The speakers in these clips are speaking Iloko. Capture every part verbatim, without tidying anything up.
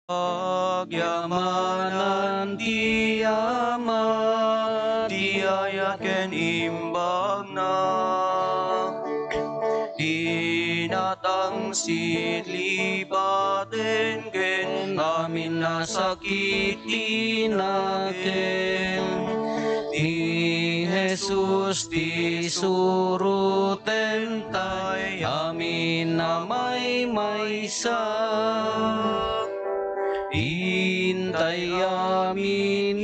Pagyamanan ti Ama, ti ayat ken imbagna. Inatang silipaten ken amin a sakit ti nakem. Ni Jesus ti suroten tay amin a maymaysa. Intay amin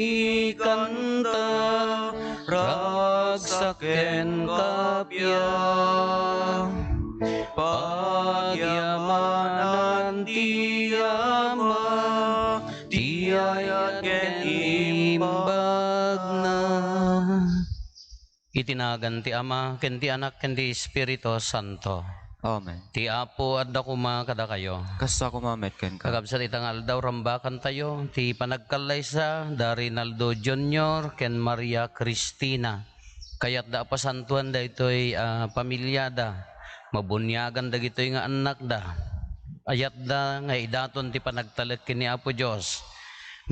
ikanta, ragsak ken kappia. Pagyamanan ti Ama, ti ayat ken imbagna. Iti nagan ti Ama, ken ti Anak, ken ti Espiritu Santo. Amen. Ti Apo adda koma kadakayo. Kasta koma met kenka. Kakabsat, ita nga aldaw, rambakantayo ti panagkallaysa da Rinaldo Junior ken Maria Cristina. Kayatda a pasantoan daytoy a pamiliada. Mabuniagan dagitoy nga annakda. Ayatda nga idaton ti panagtalek ken ni Apo Dios.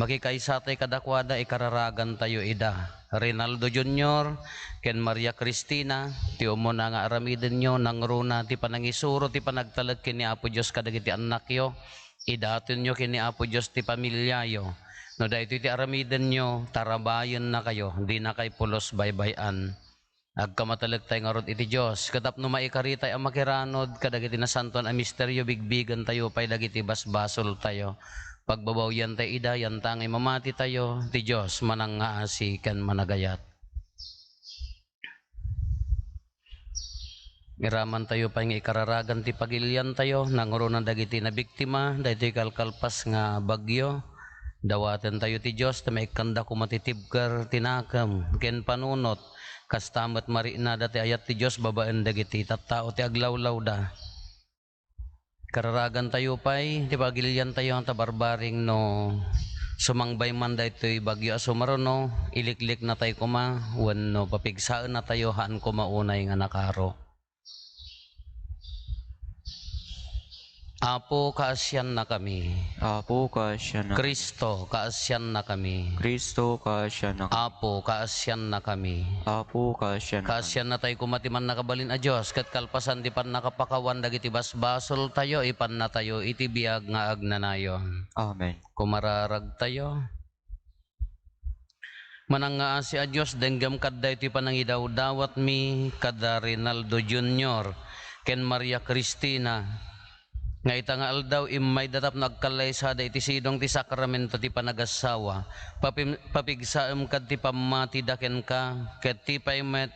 Makikaysatay kadakuada, ikararagantayo ida. Rinaldo Junior ken Maria Cristina, ti umuna nga aramidenyo, nangruna ti panangisuro ti panagtalek ken ni Apo Dios kadagiti annakyo. Idatonyo ken ni Apo Dios ti pamiliayo. No daytoy ti aramidenyo, tarabayennakayo, dinakay pulos baybay-an. Agkamatalektayo ngarud iti Dios, ket tapno maikaritay a makiranud kadagiti nasantoan a misterio, bigbigentayo pay dagiti basbasoltayo. Pagbabawiantayo ida, yantangay mamatitayo, ti Dios manangngaasi ken managayat. Iramantayo pay nga ikararagan ti pagiliantayo, nangruna dagiti nabiktima daytoy kalkalpas nga bagyo. Dawatentayo ti Dios, ta maikkanda koma ti tibker, ti nakem, ken panunot. Kasta met mariknada ti ayat ti Dios babaen dagiti tattao ti aglawlawda. Kararagantayo pay ti pagiliantayo ta barbareng no sumangbay man daytoy bagyo a sumaruno, ilikliknatayo koma wenno papigsaennatayo haan koma unay nga nakaro. Apo, kaasiannakami. Apo, kaasiannakami. Cristo, kaasiannakami. Cristo, kaasiannakami. Apo, kaasiannakami. Apo, kaasiannakami. Kaasiannatay koma ti Mannakabalin a Dios, ket kalpasan ti pannakapakawan dagiti basbasoltayo, ipannatayo iti biag nga agnanayon. Amen. Kumararagtayo. Manangngaasi a Dios, denggem kadda iti panangidawdawatmi kada Rinaldo Junior ken Maria Cristina, nga ita nga aldaw, immayda tapno agkallaysada iti sidong ti sakramento ti panagassawa. Papim-, papigsaem kad ti pammatida kenka, ket ti pay met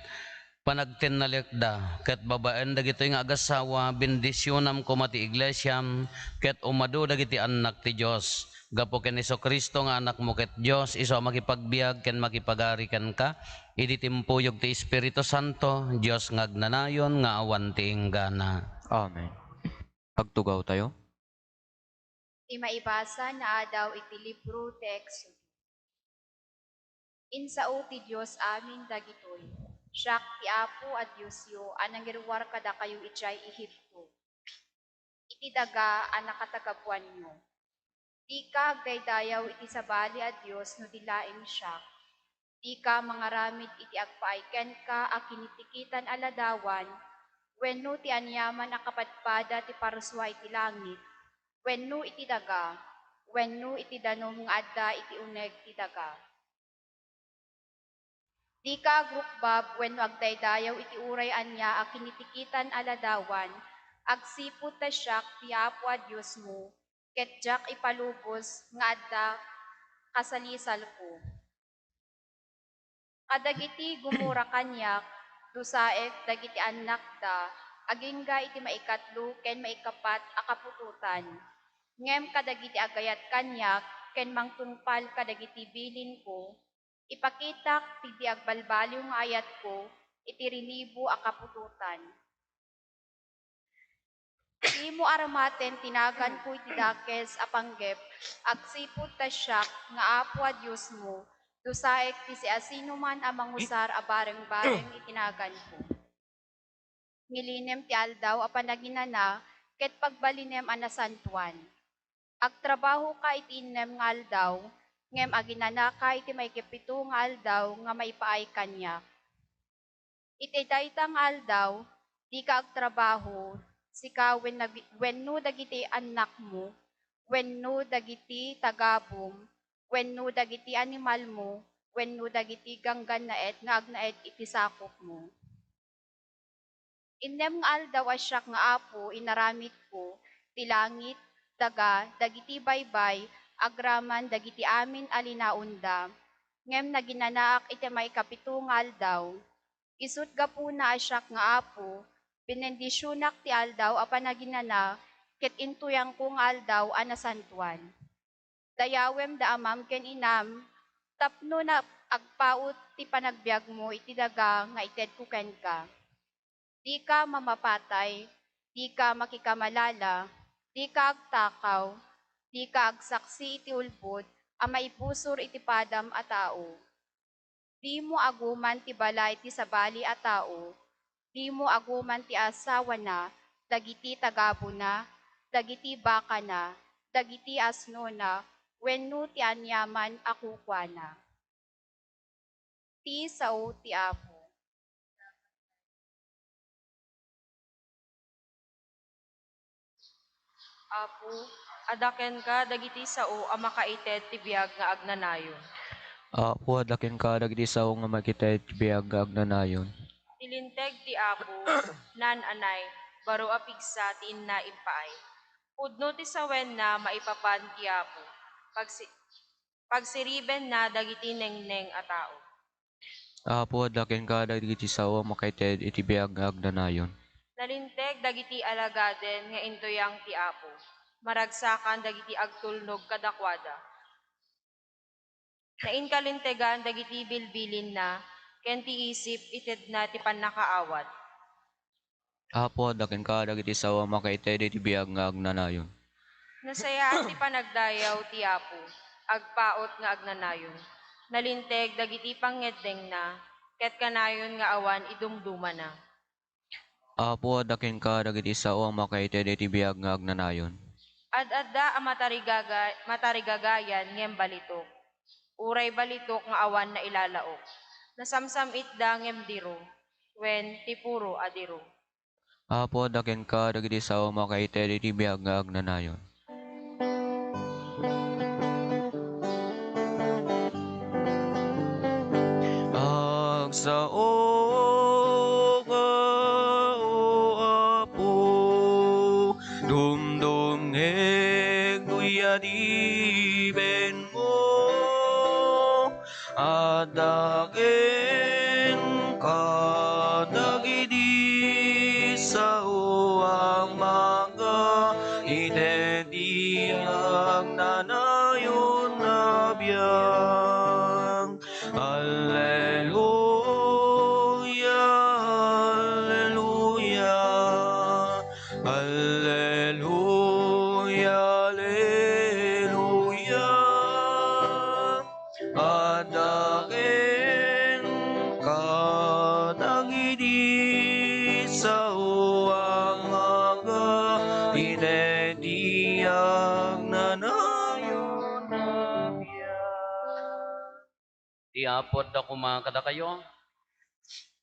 panagtennalekda, ket babaen dagitoy nga agassawa, bendisionam koma ti iglesiam, ket umadu dagiti annak ti Dios. Gapu ken Jesu-Cristo nga Anakmo ket Dios, isu a makipagbiag ken makipagari kenka, idi timpuyog ti Espiritu Santo, Dios nga agnanayon nga awan ti inggana. Amen. Agtugawtayo. Ti maibasa nga adaw iti libro ti Exodo. Insao ti Dios amin dagitoy, "Siak ti Apo a Diosyo a nangiruar kadakayo idiay Egipto, iti daga a nakatagapuanyo. Dika agdaydayaw iti sabali a dios no di laeng siak. Dika mangaramid iti agpaay kenka a kinitikitan a ladawan, wenno ti aniaman a kapadpada ti parsua iti langit, wenno iti daga, wenno iti danum nga adda iti uneg ti daga. Dika agrukbab wenno agdaydayaw iti uray ania a kinitikitan a ladawan, agsipud ta siak ti Apo a Diosmo, ket diak ipalubos nga adda kasalisalko. Kadagiti gumura kaniak, dusaek dagiti annakda, agingga iti maikatlo ken maikapat a kaputotan. Ngem kadagiti agayat kaniak ken mangtungpal kadagiti bilinko, ipakitak ti di agbalbaliw nga ayatko iti rinibo a kaputotan. Dimo aramaten ti naganko iti dakes a panggep, agsipud ta siak nga Apo a Diosmo, dusaek ti siasinoman a mangusar a bareng-bareng iti naganko. Ngilinem ti aldaw a panaginana ket pagbalinem a nasantoan. Agtrabahoka iti innem nga aldaw, ngem aginanaka iti maikapito nga aldaw nga maipaay kaniak. Iti dayta nga aldaw, dika agtrabaho, sika wenno dagiti annakmo, wenno dagiti tagabum, wenno dagiti animalmo, wenno dagiti ganggannaet nga agnaed iti sakopmo. Innem nga aldaw a siak nga Apo inaramidko ti langit, daga, dagiti baybay, agraman dagiti amin a linaonda. Ngem naginanaak iti maikapito nga aldaw. Isut' gapuna a siak nga Apo, binendisionak ti aldaw a panaginana ket intuyangko nga aldaw a nasantoan. Dayawem da amam ken inam tapno na-, agpaut ti panagbiagmo iti daga nga itedko kenka. Dika mamapatay, dika makikamalala, dika agtakaw, dika agsaksi iti ulbod a maibusor iti padam a tao. Dimo aguman ti balay ti sabali a tao, dimo aguman ti asawana, dagiti tagabuna, dagiti bakana, dagiti asnona, wenno ti aniaman a kukuana. Ti sao ti Apo. Apo, adda kenka dagiti sao a makaited ti biag nga agnanayon. Apo, adda kenka dagiti sao nga makaited ti biag nga agnanayon. Ti linteg ti Apo, naan-anay, baro a pigsa ti inna impaay. Pudno ti sawenna maipapan ti Apo. Pagsi-, pagsiribenna dagiti nengneng a tao. Apo, adda kenka dagiti sao a makaited iti biag nga agnanayon. Nalinteg dagiti alagaden nga intuyang ti Apo. Maragsakan dagiti agtulnog kadakuada. Nainkalintegan dagiti bilbilinna, ken ti isip itedna ti pannakaawat. Apo, adda kenka dagiti sao a makaited iti biag nga agnanayon. Nasayaat ti panagdayaw ti Apo, agpaut nga agnanayon. Nalinteg dagiti pangngeddengna, ket kanayon nga awan idumdumana. Apo, adda kenka dagiti sao a makaited iti biag nga agnanayon. Ad-adda a matarigaga-, matarigagayan ngem balitok. Uray balitok nga awan nailalaok. Nasamsam-itda ngem diro, wen ti puro a diro. Apo, adda kenka dagiti sao a makaited iti biag nga agnanayon. Agsaoka, O Apo, dumdumngeg no yadipenmo. Adda kenka dagiti sao a makaited ti agnanayon a biag. Alleluia, alleluia, alleluia, alleluia. Adda kenka dagiti sao a makaited ti agnanayon a biag. Ti Apo adda koma kadakayo.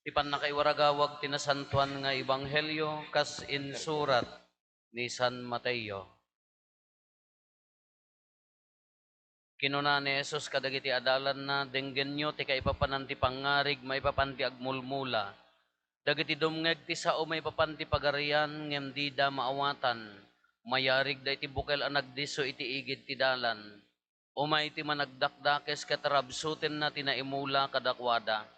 Ti pannakaiwaragawag ti nasantoan nga ebanghelio kas insurat ni San Mateo. Kinuna ni Jesus kadagiti adalanna, "Denggenyo ti kaipapanan ti pangngarig maipapan ti agmulmula. Dagiti dumngeg ti sao maipapan ti Pagarian ngem dida maawatan, mayarigda iti bukel a nagdisso iti igid ti dalan. Umay ti managdakdakes ket rabsutenna ti naimula kadakuada.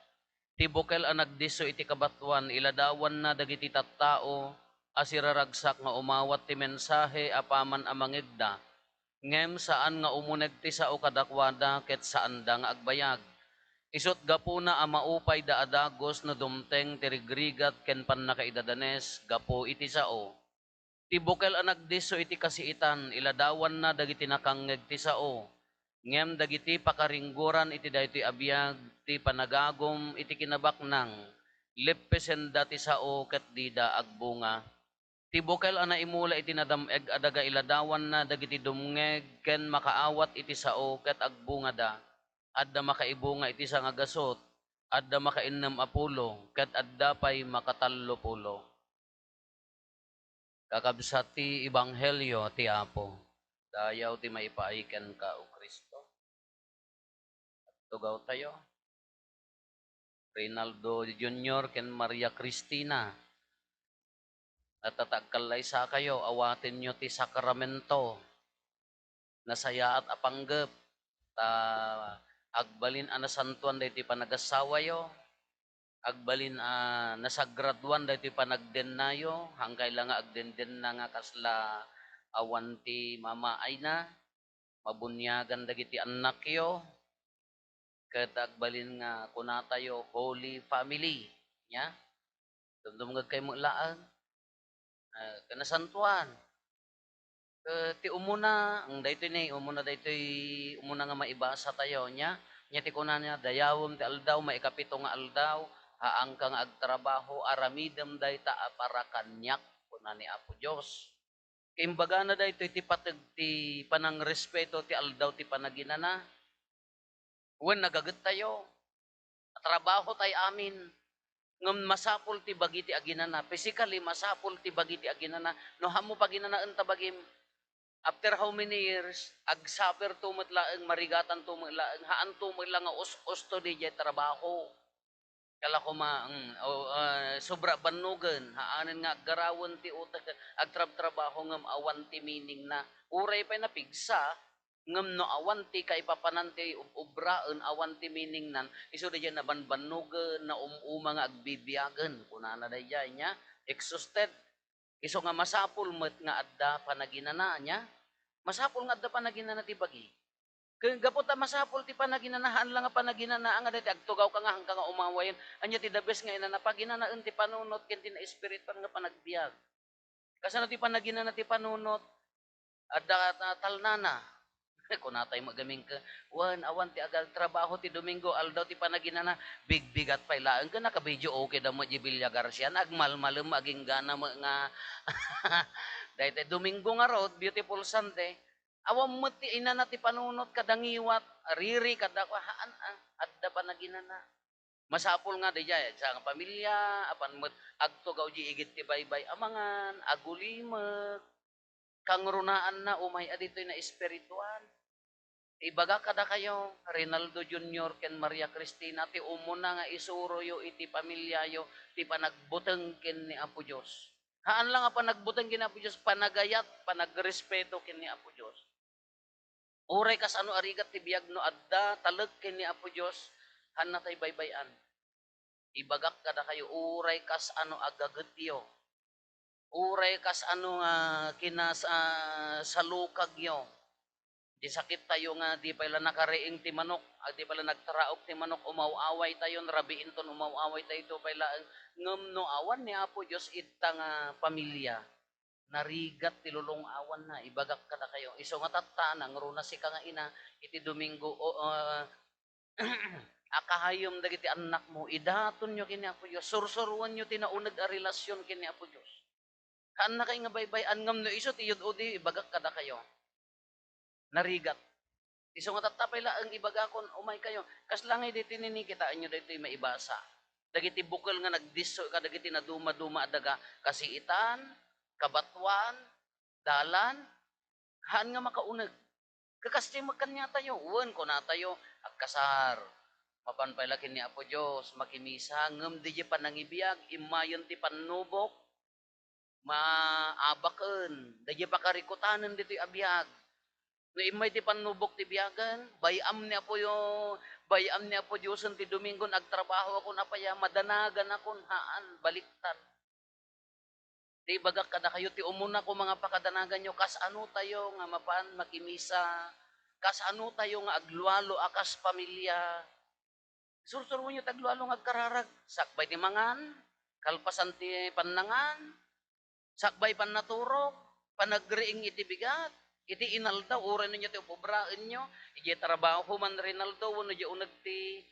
Ti bukel a nagdisso iti kabatoan, iladawanna dagiti tattao a siraragsak nga umawat ti mensahe apaman a mangegda, ngem saan nga umuneg ti sao kadakuada ket saanda nga agbayag. Isut' gapuna a maupayda a dagus no dumteng ti rigrigat ken pannakaidadanes gapu iti sao." Ti bukel a nagdisso iti kasiitan, iladawanna dagiti nakangngeg ti sao, ngem dagiti pakaringgoran iti daytoy a biag ti panagagum iti kinabaknang, leppesenda ti sao ket dida agbunga. Ti bukel a naimula iti nadam-eg a daga iladawanna dagiti dumngeg ken makaawat iti sao ket agbungada. Adda makaibunga iti sangagasut, adda makainnem a pulo, ket adda pay makatallo pulo. Kakabsat ti ebanghelio ti Apo. Dayaw ti maipaay kenka, O Cristo. Agtugawtayo. Reynaldo Junior ken Maria Cristina. Natatta agkallaysakayo, awatenyo ti sakramento. Nasayaat a panggep, ta agbalin a nasantoan daytoy panagasawayo, agbalin a nasagradoan daytoy panagdennayo, haankayo la nga agdendenna nga kasla awan ti mamaayna, mabuniagan dagiti annakyo, ket agbalin nga kunatayo, Holy Family. Nya? Dumdumngegkayo met laeng. Ah, ken nasantoan. Ket ti umuna, ang daytoy ni, umuna daytoy, umuna nga maibasatayo, nya? Nya ti kunana, dayawem ti aldaw, maikapito nga aldaw, haanka nga agtrabaho, aramidem dayta a para kaniak, kuna ni Apo Dios. Kaimbagana daytoy ti pateg ti panangrespeto ti aldaw ti panaginana. Wen, nagagettayo. Trabaho tay amin. Ngem masapul ti bagi ti aginana. Physically, masapul ti bagi ti aginana. No, haanmo paginanaen ta bagim, after how many years, agsuffer to met laeng, marigatan to met laeng, haan to met la nga us-usto diay trabaho. Kala koma, mm, o, ah, sobra bannogen, haanen nga aggarawen ti utek, agtrabtrabaho ngem awan ti meaning na. Uray pay napigsa, ngem no awan ti kaipapanan ti ub-, obraen, awan ti meaning nan, isu daydiay nabanbannogen, naum-uma nga agbibiagen, kunana daydiay, nya, exhausted. Isu nga masapul met nga adda panaginana, nya? Masapul nga adda panaginana ti bagi. Ken gapu ta masapul ti panaginana, haan la nga panaginana nga daytoy agtugawka nga haanka nga umawayen, ania ti the best nga inana, paginanaen ti panunot ken ti naespirituan nga panagbiag. Kasano ti panaginana ti panunot? Adda ta-, talnana. Kunatay met gamin ket, wen, awan ti agtrabaho ti Domingo, aldaw ti panaginana, bigbigat pay laeng ken naka-video okay da met di Villa Garcia, agmalmalem, aginggana met nga, daytoy Domingo ngarud, beautiful Sunday, awan met ti inana ti panunot kada ngiwat, riri, kada kua, haan, ah, adda panaginana. Masapul nga daydiay, sa nga pamilya, apan met agtugaw di igid ti baybay a mangan, agulimek, kangrunaanna umay a ditoy naespirituan. Ibagak kadakayo, Rinaldo Junior ken Maria Cristina, ti umuna nga isuroyo iti pamilyayo ti panagbuteng ken ni Apo Dios. Haan la nga panagbuteng ken ni Apo Dios, panagayat, panagrespeto ken ni Apo Dios. Uray kasano a rigat ti biag no adda talek ken ni Apo Dios, haanna tay baybay-an. Ibagak kadakayo, uray kasano a gagetyo, uray kasano nga kinas-, ah, salukagyo, di sakittayo nga di pay la nakariing ti manok, ah, di pay la nagtaraok ti manok, umaw-awaytayon, rabiinton umaw-awaytayo, ito pay laeng. Ngem no awan ni Apo Dios ita nga pamilya, narigat ti lulong-awanna. Ibagak kadakayo, isu nga tatta, nangruna sika nga ina, iti Domingo, o, ah, a kahayem dagiti annakmo, idatonyo ken ni Apo Dios, sursuroenyo ti nauneg a relasion ken ni Apo Dios. Haannakay nga baybay-an ngem no isu ti yud-udi, ibagak kadakayo, narigat. Isu nga tatta pay laeng ibagakon, umaykayo. Kasla ngay daytoy nini, kitaenyo daytoy maibasa. Dagiti bukel nga nagdisso kadagiti nadumaduma a daga, kasiitan, kabatoan, dalan, haan nga makauneg. Kakasti met kaniatayo, wen, kunatayo, agkasar. Mapan pay la ken ni Apo Dios, makimisa, ngem daydiay panangibiag, immayen ti pannubok, maabaken, daydiay pakarikutanen ditoy a biag. No immay ti pannubok ti biagen, bay-am ni Apo Yo-, bay-am ni Apo Diosen ti Domingon agtrabaho akon apaya, madanagan akon, haan, baliktad. Ti ibagak kadakayo, ti umuna ko mga pakadanaganyo, kasano tayo nga mapan makimisa, kasano tayo nga aglualo a kas pamilya. Sursuroenyo ti aglualo nga agkararag, sakbay ti mangan, kalpasan ti pannangan, sakbay pannaturog, panagriing iti bigat, iti inaldaw, uray nenyo ti ubobraenyo, idiay trabaho man Rinaldo, wenno idiay uneg ti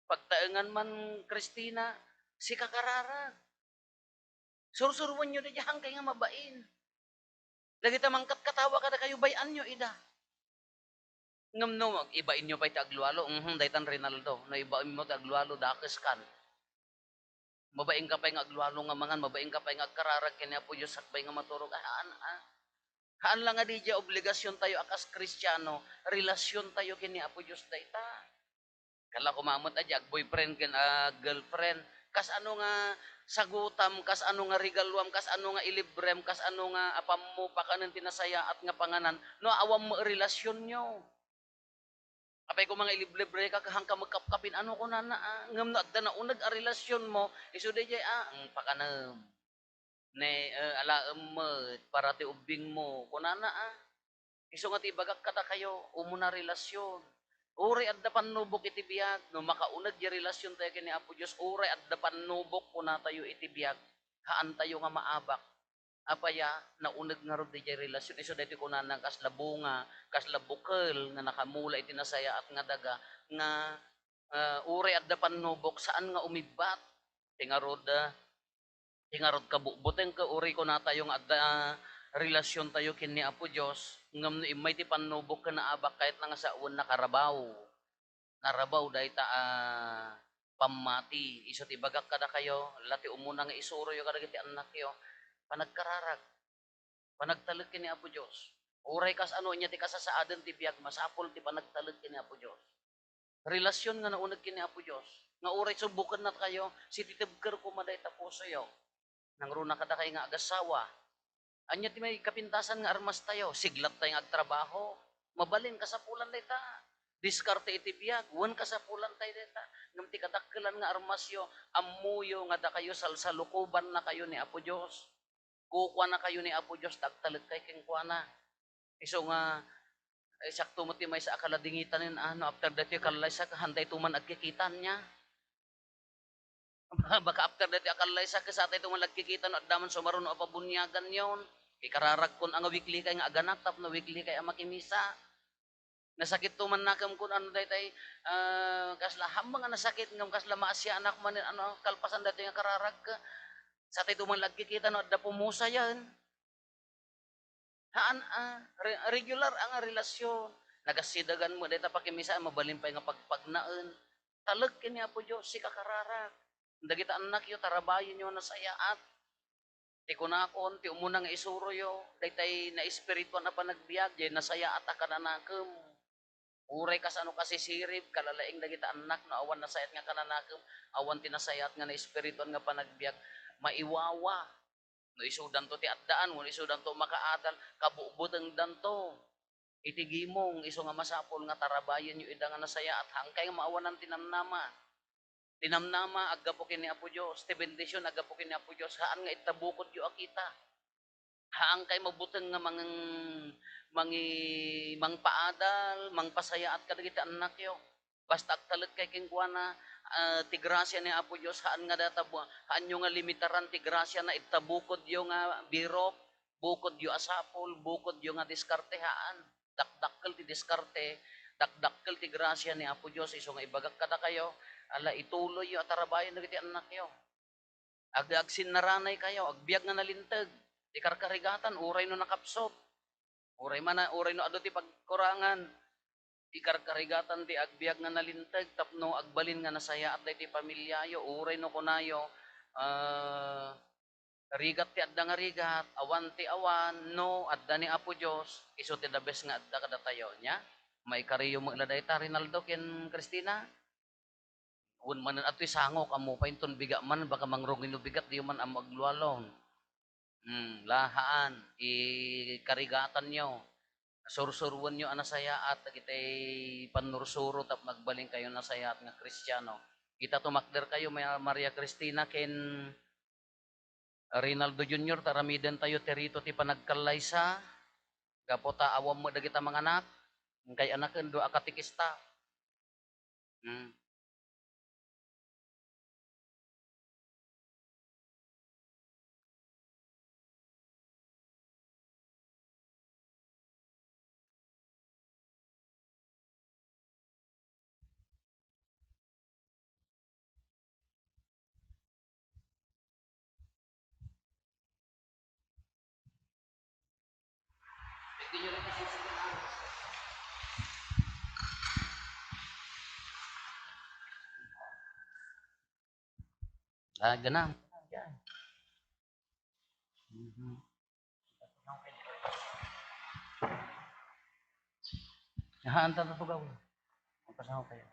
pagtaengan man Cristina, sika kararag. Sursuruenyo daydiay, haankayo nga mabain. Dagita mangkatkatawa kadakayo, bay-anyo ida. Ngem no ibainyo pay ti aglualo, mhm, daytan Rinaldo. No ibainmo ti aglualo, dakeskan. Mabainka pay nga aglualo nga mangan, mabainka pay nga agkararag ken ni Apo Dios sakbay nga maturog. Ah, haan, ah. Haan la nga daydiay obligasiontayo a kas Kristiano, relasiontayo ken ni Apo Dios dayta. Kala koma met a di ag-boyfriend ken ag-girlfriend. Kasano nga sagutam, kasano nga regaluam, kasano nga ilibrem, kasano nga apammo pakanen ti nasayaat nga panganan, no awan met relasionyo. Apay koma nga iliblibreka, haanka met kapkapin, ano kunana, ah? Ngem no adda nauneg a relasionmo, isu daydiay, ah, ang pakanem. Ne, eh, alaem met para ti ubbingmo, kunana, ah. Isu nga ti ibagak kadakayo, umuna relasion. Uray adda pannubok iti biag, no makauneg diay relasiontayo ken ni Apo Dios, uray adda pannubok kunatayo iti biag, haantayo nga maabak. Apay a, nauneg ngarud diay relasion. Isu daytoy kunana, kasla bunga, kasla bukel nga nakamula iti nasayaat nga daga, nga, ah, uray adda pannubok, saan nga umibbat. Ti ngarud, ah, ti ngarud kabutbuteng ket uray kunatayo nga adda, ah, relasiontayo ken ni Apo Dios, ngem no immay ti pannubok ken naabak, kayatna nga sawen, nakarabaw. Narabaw dayta a pammati. Isu ti ibagak kadakayo, la ti umuna nga isuroyo kadagiti annakyo, panagkararag, panagtalek ken ni Apo Dios. Uray kasano ania ti kasasaaden ti biag, masapul ti panagtalek ken ni Apo Dios. Relasion nga nauneg ken ni Apo Dios, nga uray subbokennatayo, sititibker koma dayta pusoyo. Nangruna kadakay nga agassawa, ania ti maikapintasan nga armastayo? Siglattay nga agtrabaho. Mabalin, kasapulan dayta. Diskarte iti biag, wen kasapulantay dayta. Ngem ti kadakkelan nga armasyo, ammoyo nga dakayo salsalukobannakayo ni Apo Dios. Kukuanakayo ni Apo Dios ta agtalekkay kenkuana. Isu nga, eh, sakto met ti maysa a kaladingitanen, ah, no after daytoy kallaysak, haantayto man agkikita ania. Baka after daytoy a kallaysak, kasatayto man agkikita no adda man sumaruno a pabuniaganyo. Ikararagkon a nga weekly kay nga aganak tapno weekly kay a makimisa. Nasakitto man nakem kun ano daytay, ah, kasla hammeng a nasakit ngem kasla maasianak manen ano, kalpasan daytoy nga kararag. Satayto man la agkikita no adda pumusayen. Haan a, re-, regular a nga relasyon. Nagassidagan met dayta pakimisa, mabalin pay nga pagpagnaen. Talek ken ni Apo Dios, sika kararag. Dagita annakyo, tarabayenyo a nasayaat. Ti kunakon, ti umuna nga isuroyo, daytay naespirituan a panagbiag, diay nasayaat a kananakem. Uray kasano kasisirib, kalalaing dagita annak no awan nasayaat nga kananakem, awan ti nasayaat nga naespirituan nga panagbiag, maiwawa. No isudanto ti addaan, wenno isudanto makaadal, kabutbutengdanto. Iti gimong, isu nga masapul nga tarabayenyo ida nga nasayaat, haankay nga maawanan ti namnama. Ti namnama, aggapu ken ni Apo Dios. Ti bendision, aggapu ken ni Apo Dios. Haan nga itta bukodyo a kita. Haankay mabuteng nga mang-, mangi-, mangpaadal, mangpasayaat kadagiti annakyo. Basta agtalekkay kenkuana, ah, ti grasia ni Apo Dios, haan nga data bu-, haanyo nga limitaran ti grasiana, itta bukodyo nga birok, bukodyo a sapul, bukodyo nga diskarte, haan. Dakdakkel ti diskarte, dakdakkel ti grasia ni Apo Dios, isu nga ibagak kadakayo, ala, ituloyyo a tarabayen dagiti annakyo. Ag-, agsinnaranaykayo, agbiag nga nalinteg. Ti karkarigatan, uray no nakapsut. Uray man, uray no adu ti pagkurangan. Ti karkarigatan ti agbiag nga nalinteg tapno agbalin nga nasayaat daytoy pamiliayo. Uray no kunayo, ah, rigat ti adda nga rigat, awan ti awan, no, adda ni Apo Dios, isu ti the best nga adda kadatayo. Nia, maikariyo met la dayta, Rinaldo ken Cristina? Wen manen adtoy sangok, ammo pay inton biga man, baka mangrugin no bigat, diyo man ammo aglualon. Hmm, la haan, ikarigatanyo. Sursuroenyo a nasayaat dagiti pannursuro tapno agbalinkayo nasayaat nga Kristiano. Ita, tumakderkayo, Ma-, Maria Cristina ken Rinaldo Junior, ta aramidentayo ti rito ti panagkallaysa, gapu ta awan met dagita manganak, inkay anaken dua a katekista. Hmm. Ah, ganun. Yan. Mhm. Aha, anta to, tugaw. Ang pasaw kayo.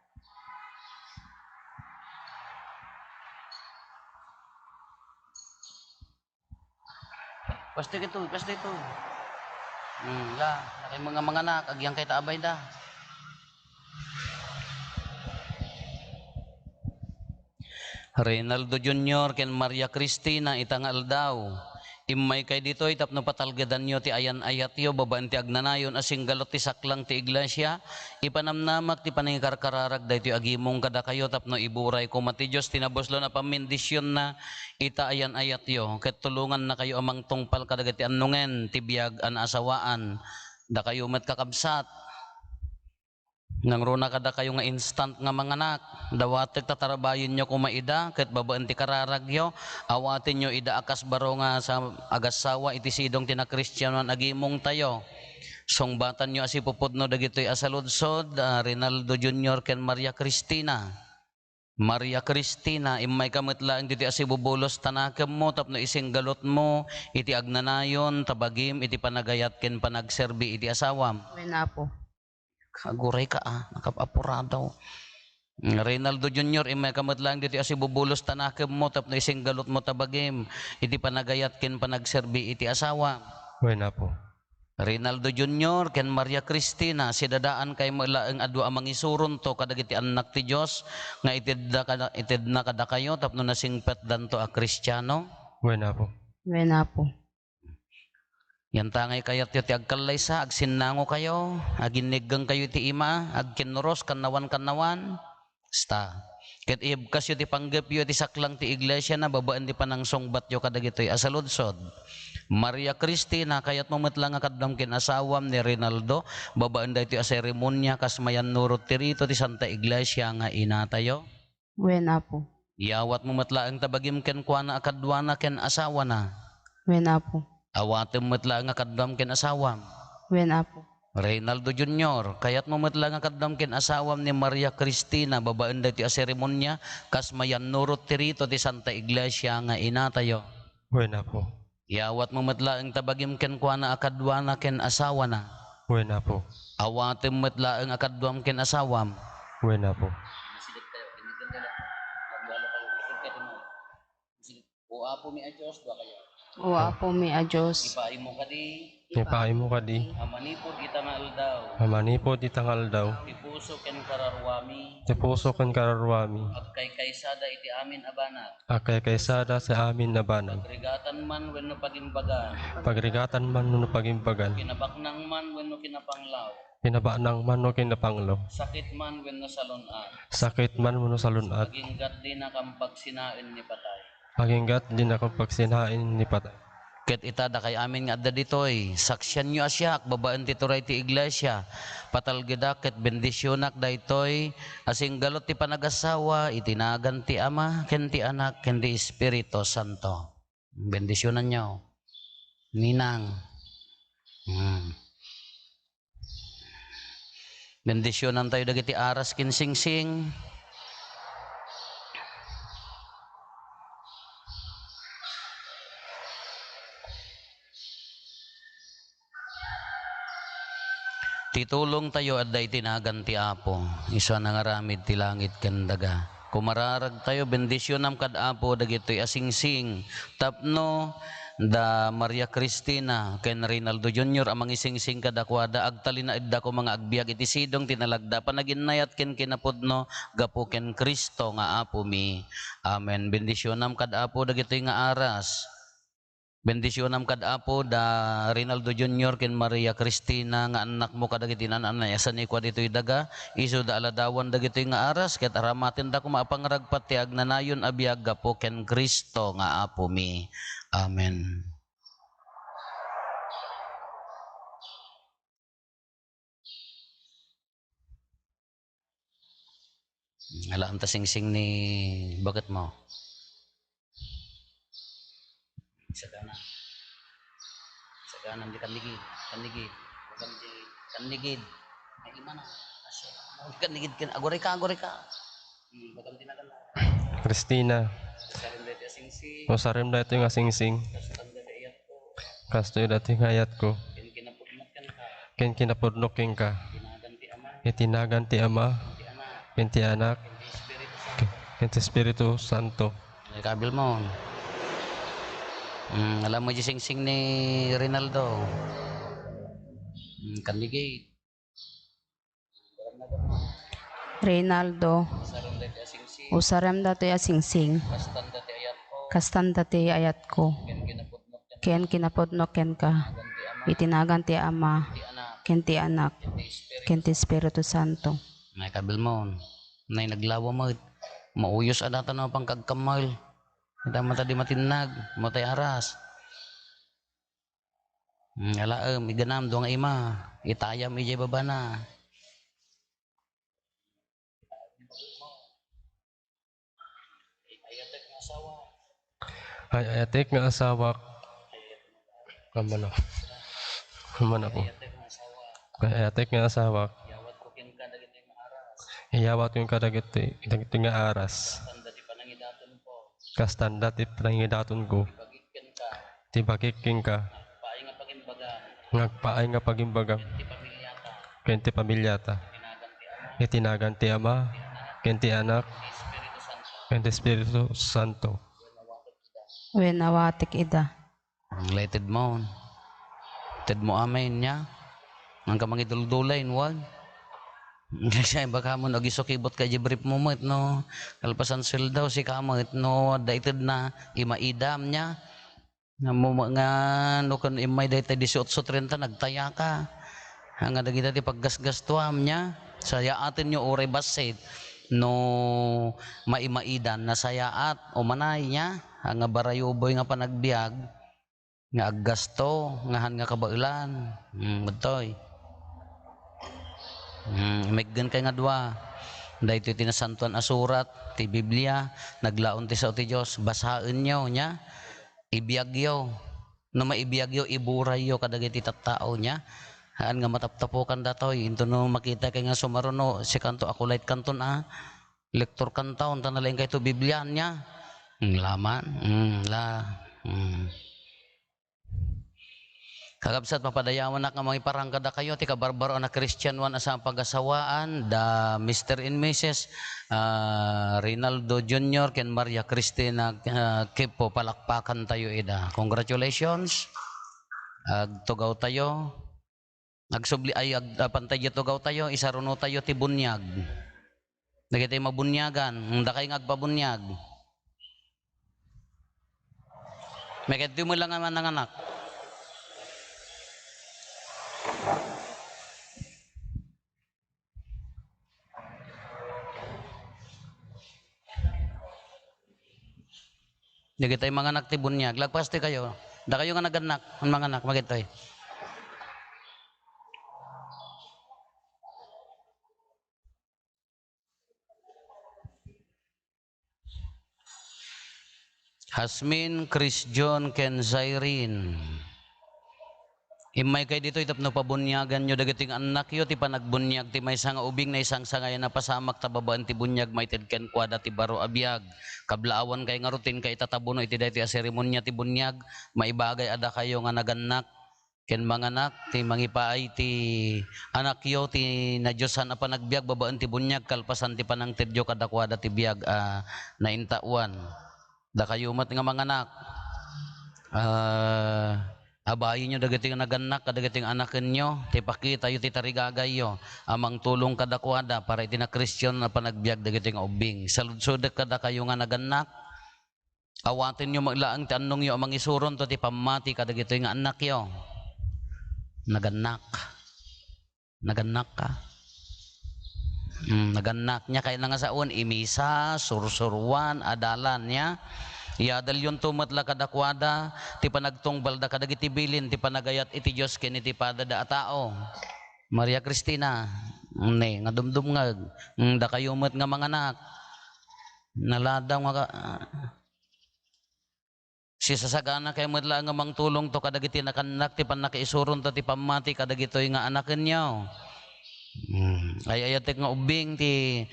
Pwesta ito, pwesta ito. Hmm, la, lakay mga manganak, agyang kay ta abay da. Reynaldo Junior ken Maria Cristina, ita nga aldaw, immaykay ditoy tapno patalgedanyo ti ayan-ayatyo babaen ti agnanayon a singgalot ti saklang ti iglesia. Ipanamnamak ti panangikarkararag daytoy agimong kadakayo tapno iburay koma ti Dios ti nabuslo a pamendisionna ita ayan-ayatyo, ket tulongannakayo a mangtungpal kadagiti annongen ti biag a naasawaan. Dakayo met, kakabsat, nangruna kadakayo nga instant nga manganak, dawatek ta tarabayenyo koma ida, ket babaen ti kararagyo, awatenyo ida a kas baro nga sa agassawa iti sidong ti nakristianoan a gimongtayo. Sungbatanyo a sipupudno dagitoy a saludsod, a Reynaldo Junior ken Maria Cristina. Maria Cristina, immayka met laeng ditoy a sibubulos ta nakemmo tapno isinggalutmo iti agnanayon ta bagim iti panagayat ken panagserbi iti asawam. Wen, Apo. Aguray ka, a, nakapapurado. Reynaldo Junior, immayka met laeng ditoy a sibubulos ta nakemmo tapno isinggalutmo ta bagim iti panagayat ken panagserbi iti asawam. Wen, Apo. Reynaldo Junior ken Maria Cristina, sidadaankay met laeng a dua a mangisuronto kadagiti annak ti Dios nga itedda kada-, itedna kadakayo tapno nasingpetdanto a Kristiano? Wen, Apo. Wen, Apo. Yantangay kayatyo ti agkallaysa, agsinnangokayo, aginniggengkayo iti ima, agkinnuros, kannawan-kannawan. Kasta. Ket ibkasyo ti panggepyo iti saklang ti iglesia na babaen ti panangsungbatyo kadagitoy a saludsod. Maria Cristina, kayatmo met la nga kaduam ken asawam ni Rinaldo, babaen daytoy a seremonia kas mayannurot ti rito ti Santa Iglesia nga inatayo? Wen, Apo. Iyawatmo met laeng ta bagim kenkuana a kaduana ken asawana? Wen, Apo. Awatem met laeng a kaduam ken asawam? Wen, Apo. Reynaldo Junior, kayatmo met la nga kaduam ken asawam ni Maria Cristina babaen daytoy a seremonia kas mayannurot ti rito ti Santa Iglesia nga inatayo? Wen, Apo. Iyawatmo met laeng ta bagim kenkuana a kaduana ken asawana? Wen, Apo. Awatem met laeng a kaduam ken asawam? Wen, Apo. O Apomi a Dios, dua kayo. O Apomi a Dios. Ipaaymo kadi. Ipaaymo kadi. A manipud ita nga aldaw. A manipud ita nga aldaw. Ti puso ken kararuami. Ti puso ken kararuami. Agkaykaysada iti amin a banag. Agkaykaysada sa amin a banag. Pagrigatan man wenno pagimbagan. Pagrigatan man wenno pagimbagan. Kinabaknang man wenno kinapanglaw. Kinabaknang man wenno kinapanglaw. Sakit man wenno salun-at. Sakit man wenno salun-at. Aginggat dinakam pagsinaen ni patay. Aginggat dinakam pagsinaen ni patay. Ket ita, dakay amin nga adda ditoy, saksianyo a siak, babaen ti turay ti iglesia, patalgedak ket bendisionak daytoy a singgalut ti panagasawa iti nagan ti Ama, ken ti Anak, ken ti Espiritu Santo. Bendisionanyo. Ninang. Hmm. Bendisionantayo dagiti aras ken singsing. Ti tulongtayo adda iti nagan ti Apo, isu a nangaramid ti langit ken daga. Kumararagtayo, bendisionam kad Apo dagitoy a singsing tapno da Maria Cristina ken Reynaldo Junior a mangisingsing kadakuada, agtalinaedda koma nga agbiag iti sidong ti nalagda a panaginnayat ken kinapudno gapu ken Cristo nga Apomi. Amen. Bendisionam kad Apo dagitoy nga aras. Bendisionam kad Apo da Rinaldo Junior ken Maria Cristina nga annakmo kadagiti naan-anay a sanikua ditoy daga, isu da aladawan dagitoy nga aras, ket aramatenda koma a pangragpat ti agnanayon a biag gapu ken Cristo nga Apomi. Amen. Ala, anta singsing ni baketmo. Sagana. Sagana di kanigid. Kanigid. Kanigid. Ay, imana. Asya. Kanigid, kan-, aguray ka, aguray ka. Hmm, bagan din agana. Cristina. Sagana di Usarem daytoy nga singsing. Kastoy daytoy nga ayatko. Ken kinapudno kenka. Iti nagan ti Ama. Ken ti Anak. Ken ti Espiritu Santo. Ay, kabil mo. Mm, alam mo di singsing ni Rinaldo. Mm, kanigit. Reynaldo, usarem datoy a singsing. Kastan datoy ayatko. Ken kinapudno kenka. Iti nagan ti Ama, ken ti Anak, ken ti Espiritu Santo. Ay, kabil mo. Nay, naglawa met. Mauyos a data no pangkagkammal. Dama ta di matinnag, matay aras. Hmm, alaem, iganam, dua nga ima. Itayam idiay babana. Ay, ayatek nga asawak. Kamano? Kamano ko? Ay, ayatek nga asawak. Iyawat ko kadagiti, dagiti nga aras. Kastanda ti panangidaton ko. Ti bagik kenka. Nga agpaay nga pagimbagam. Ken ti pamilyata. Iti nagan ti Ama, ken ti Anak, ken ti Espiritu Santo. Wen awatek ida. Ang la itedmo. Itedmo amin niya. Ang ka mangiduldulay, inwan. Kasi baka mo nagisukibot ka di brief mo met, no? Kalpasan sweldo, si ka met, no? Adda itedna, imaidam niya. Nga mo nga, no, kun immay dayta dieciocho treinta, nagtaya ka. Nga dagita ti paggasgastuam niya. Sayaaten yo uray bassit. No, maimaidan, nasayaat, umanay niya. Nga barayuboy nga panagbiag. Nga aggasto, nga han nga kabaelan. Hmm, dagtoy. Hmm, imeggen kay nga dua. Daytoy ti nasantoan a surat, ti Biblia, naglaon ti sao ti Dios. Basaenyo, nia, ibiagyo. No maibiyagyo, iburayyo kadagiti tattao, nia. Haan nga mataptapokan datoy. Into no makita kay nga sumaruno, sikanto, akulay kanton, a. Lektor kanton, ta nalaing kayto Biblia, nia. Hmm, laman. Hmm, la. Hmm. Kakabsat, papadayawanak nga mangiparang kadakayo ti kabarbaroan a Kristianoan a saan pagasawaan, da Mister and Missus, ah, Rinaldo Junior ken Maria Cristina, ah, Quipo. Palakpakantayo ida. Congratulations. Agtugawtayo. Agsubli, ay, ag-, ah, pantay di tugawtayo, isarunotayo ti buniag. Dagiti mabuniagan, dakay nga agpabuniag. Makadtoy met lang a mananganak. Dagitoy manganak ti buniag. Lagpas ti kayo. Dakayo nga nagannak, manganak, makadtoy. Hasmin, Chris John, ken Zairine. Immaykay ditoy tapno pabuniaganyo dagiti nga annakyo. Ti panagbuniag ti maysa nga ubing naisangsangayan a pasamak, ta babaen ti buniag maited kenkuada ti baro a biag. Kablaawan kay ngarud ti inkaitatabuno iti daytoy a seremonia ti buniag. Maibagay a dakayo nga nagannak ken manganak, ti mangipaay ti anakyo ti nadiosan a panagbiag babaen ti buniag kalpasan ti panangtedyo kadakuada ti biag a naintaoan. Dakayo met nga manganak, ah, abayenyo dagiti nga nagannak kadagiti nga anakenyo, ti pakitayo ti tarigagayyo a mangtulong kadakuada para iti nakristian a panagbiag dagiti nga ubbing. Saludsodek kadakayo nga nagannak, awatenyo met laeng ti annongyo a mangisuronto ti pammati kadagitoy nga annakyo. Nagannak. Nagannak ka. Mm, nagannak niya, kayatna nga sawen, imisa, sursuruan, adalan niya. Iadalyonto met la kadakuada ti panagtungbalda kadagiti bilin ti panagayat iti Dios ken iti padada a tao. Maria Cristina, ne, nga dumdumngeg, mm, dakayo met nga manganak. Naladaw nga ka-, Sisasagana kay met laeng nga mangtulongto kadagiti nagannak ti pannakaisuronto ti pammati kadagitoy nga anakenyo. Hmm. Ay-ayatek nga ubbing ti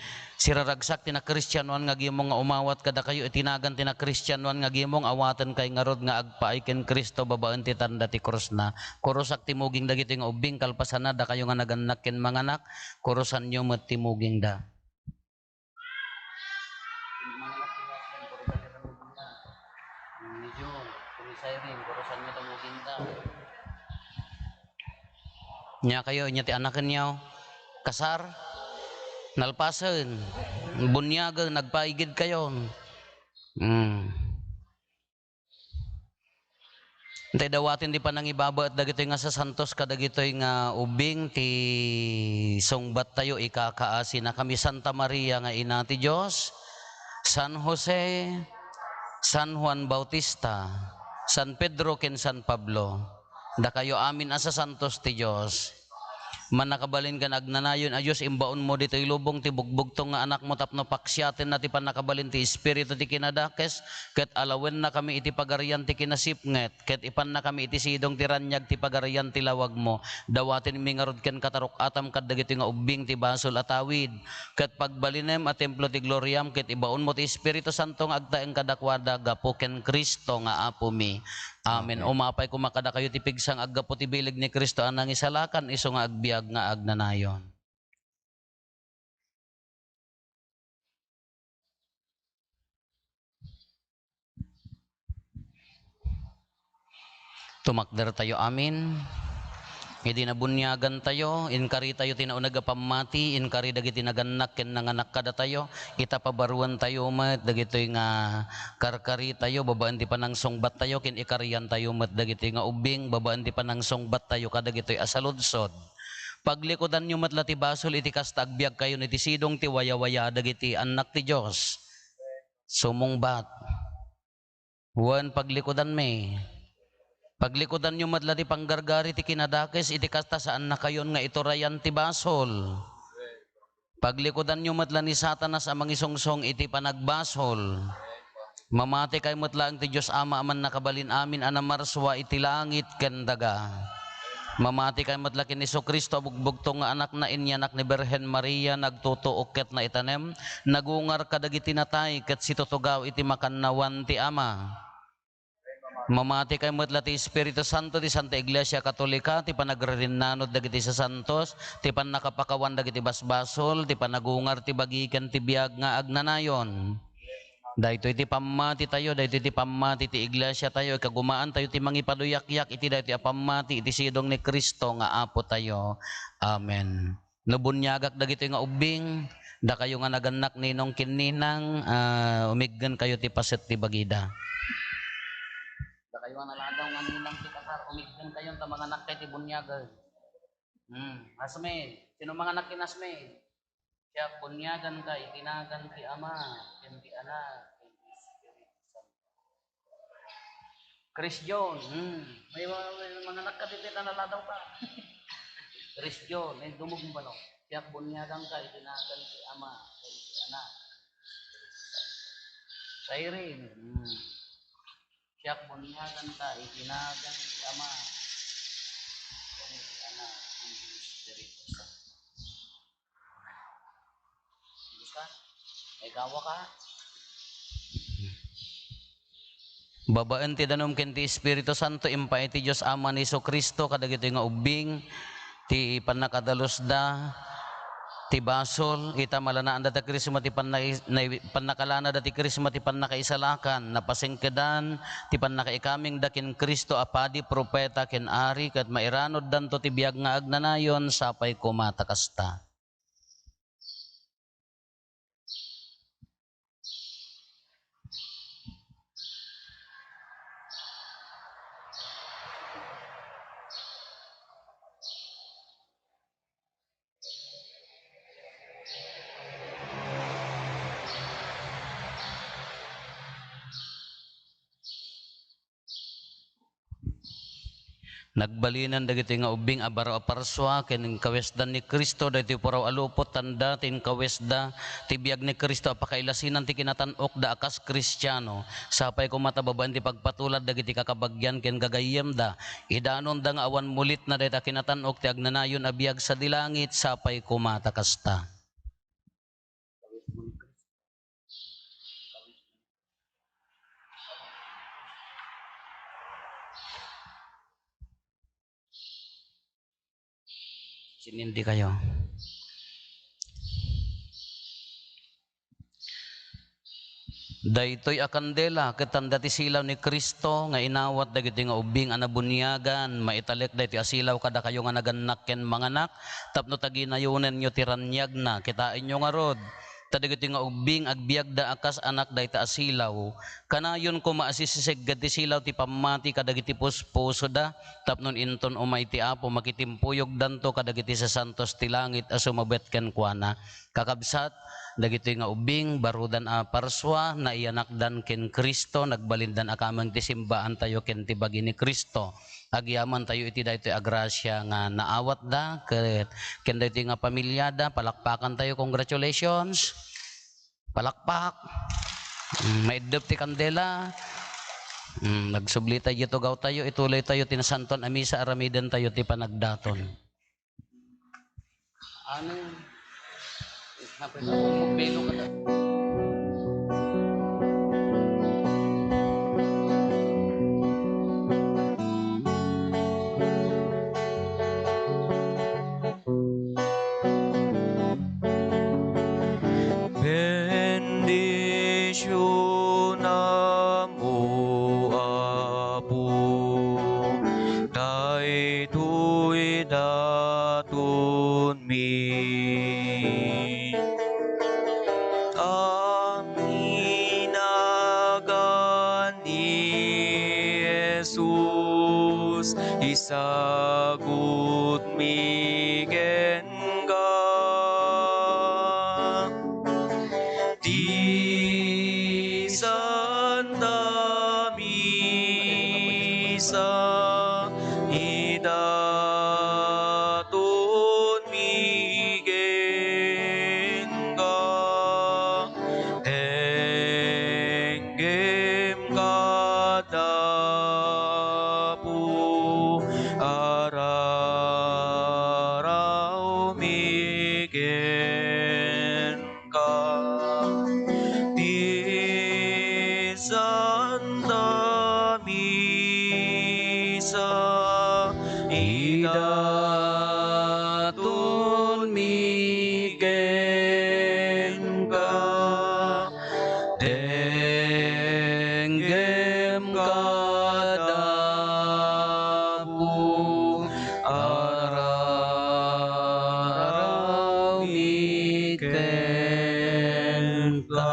Siraragsak ti nakristianoan nga agimong nga umawat kadakayo iti nagan ti nakristianoan nga agimong, awatenkay ngarud nga agpaay ken Cristo babaen ti tanda ti krusna. Kurusak ti muging dagitoy nga ubbing, kalpasanna, dakayo nga nagannak ken manganak, kurusanyo met ti mugingda. Medyo kumisay rin, kurusanyo ti mugingda. Nia kayo, nia ti anakenyo. Kasar, nalpasen, buniagen, nagpaigid kayo. Hmm. Tay dawaten ti panangibabaet dagitoy nga sasantos kadagitoy nga ubbing ti sungbattayo, ikakaasinakami. Santa Maria nga Ina ti Dios, San Jose, San Juan Bautista, San Pedro ken San Pablo, dakayo amin a sasantos ti Dios. Mannakabalin ken agnanayon a Dios, imbaonmo ditoy lubong ti bugbugtong nga Anakmo tapno paksiatenna ti pannakabalin ti Espiritu ti kinadakes, ket alawennakami iti pagarian ti kinasipnget, ket ipannakami iti sidong ti raniag ti pagarian ti lawagmo. Dawatenmi ngarud ken kataruk-atam kadagitoy nga ubbing ti basol a tawid, ket pagbalinem a templo ti gloriam, ket ibaonmo ti Espiritu Santo nga agtaeng kadakuada gapu ken Cristo nga Apomi. Amen. Amen. Umapay koma kadakayo ti pigsa nga aggapu ti bileg ni Cristo a nangisalakan isu nga agbiag nga agnanayon. Tumakdertayo amin. Idi nabuniagantayo, inkaritayo ti nauneg a pammati, inkari dagiti nagannak ken nanganak kadatayo, ita pabaruentayo met dagitoy nga karkaritayo babaen ti panangsungbattayo, ken ikariantayo met dagitoy nga ubbing babaen ti panangsungbattayo kadagitoy a saludsod. Paglikudanyo met la ti basol iti kasta agbiagkayon iti sidong ti wayawaya dagiti annak ti Dios. Sumungbat. Wen paglikudanmi. Paglikudanyo met la ti panggargari ti kinadakes iti kasta saannakayon nga iturayan ti basol. Paglikudanyo met la ni Satanas a mangisungsong iti panagbasol. Mamati kay met laeng ti Dios Ama a mannakabalin amin a namarsua iti langit ken daga. Mamati kay met la ken Jesu-Cristo a bugbugtong nga Anakna, inyanak ni Birhen Maria, nagtutuok ket naitanem, nagungar kadagiti natay, ket situtugaw iti makannawan ti Ama. Mamati kay met la ti Espiritu Santo, ti Santa Iglesia Katolika, ti panagririnnanod dagiti sasantos, ti pannakapakawan dagiti basbasol, ti panagungar ti bagi ken ti biag nga agnanayon. Daytoy ti pammatitayo, daytoy ti pammati ti iglesiatayo, ikagumaantayo ti mangipaduyakyak iti daytoy a pammati iti sidong ni Cristo nga Apotayo. Amen. No buniagak dagitoy nga ubbing, dakayo nga nagannak ninong ken ninang, ah, umiggenkayo ti paset ti bagida. Dakayo nga naladaw nga ninang ti kasar, umiggenkayo ta manganak kay ti buniagen. Hmm, Asmil. Sino manganak ken Asmil? Siak, buniaganka iti nagan ti Ama, ken ti Anak, ken ti Espiritu Santo. Chris John, hmm. May, may, may manganak ka ditoy ta naladaw ka. Chris John, ay dumugong pa, no? Siak, buniaganka iti nagan ti Ama, ken ti Anak. Siren, hmm. Siak, buniaganka iti nagan ti Ama, ken ti Anak, ken ti Espiritu Santo. Diyos ka? May gawa ka? Babaen ti danum ken ti Espiritu Santo, impaay ti Dios Ama ni Jesu-Cristo kadagitoy nga ubbing ti pannakadalusda ti basol, ita malanaanda ti Krisma ti panna-, nai-, pannakalanada ti Krisma ti pannakaisalakan, napasingkedan ti pannakaikamingda ken Cristo a padi, profeta, ken ari, ket mairanuddanto ti biag nga agnanayon, sapay koma ta kasta. Nagbalinan dagitoy nga ubbing a baro a parsua ken inkawesdan ni Cristo daytoy puraw a lupot, tanda ti inkawesda ti biag ni Cristo a pakailasinan ti kinatan-okda a kas Kristiano. Sapay koma ta babaen ti pagpatulad dagiti kakabagian ken gagayyemda, idanonda nga awan mulitna dayta kinatan-ok ti agnanayon a biag sadi langit, sapay koma ta kasta. Sinindi kayo. Daytoy a kandela ket tanda ti silaw ni Cristo nga inawat dagiti nga ubbing a nabuniagan. Maitalek daytoy a silaw kadakayo nga nagannak ken manganak tapno taginayonenyo ti raniagna. Kitaenyo ngarud, ta dagitoy nga ubbing agbiagda a kas anak dayta a silaw. Kanayon koma a sisisegged ti silaw ti pammati kadagiti puspusoda, tapno inton umay ti Apo, makitimpuyogdanto kadagiti sasantos ti langit a sumabet kenkuana. Kakabsat, dagitoy nga ubbing, barudan a parsua, naiyanakdan ken Cristo, nagbalindan a kameng ti simbaantayo ken ti bagi ni Cristo. Agyamantayo iti daytoy a grasia nga naawatda, ket ken daytoy nga pamiliada, palakpakantayo, congratulations. Palakpak. Mm, maiddep ti kandela. Mm, nagsublitayo, tugawtayo, ituloytayo ti nasantoan a misa, aramidentayo ti panagdaton. Ano yun? Hapit ako, magbelo ka na. Bendisyonam, O Apo, daytoy datonmi. Amin a kan ni Jesus, isagutmi kenka ti Santa Misa, idatonmi kenka. Denggem kada Apo, ararawmi kenka. Ti Santa Misa, idatonmi kenka. Denggem kada Apo, ararawmi kenka.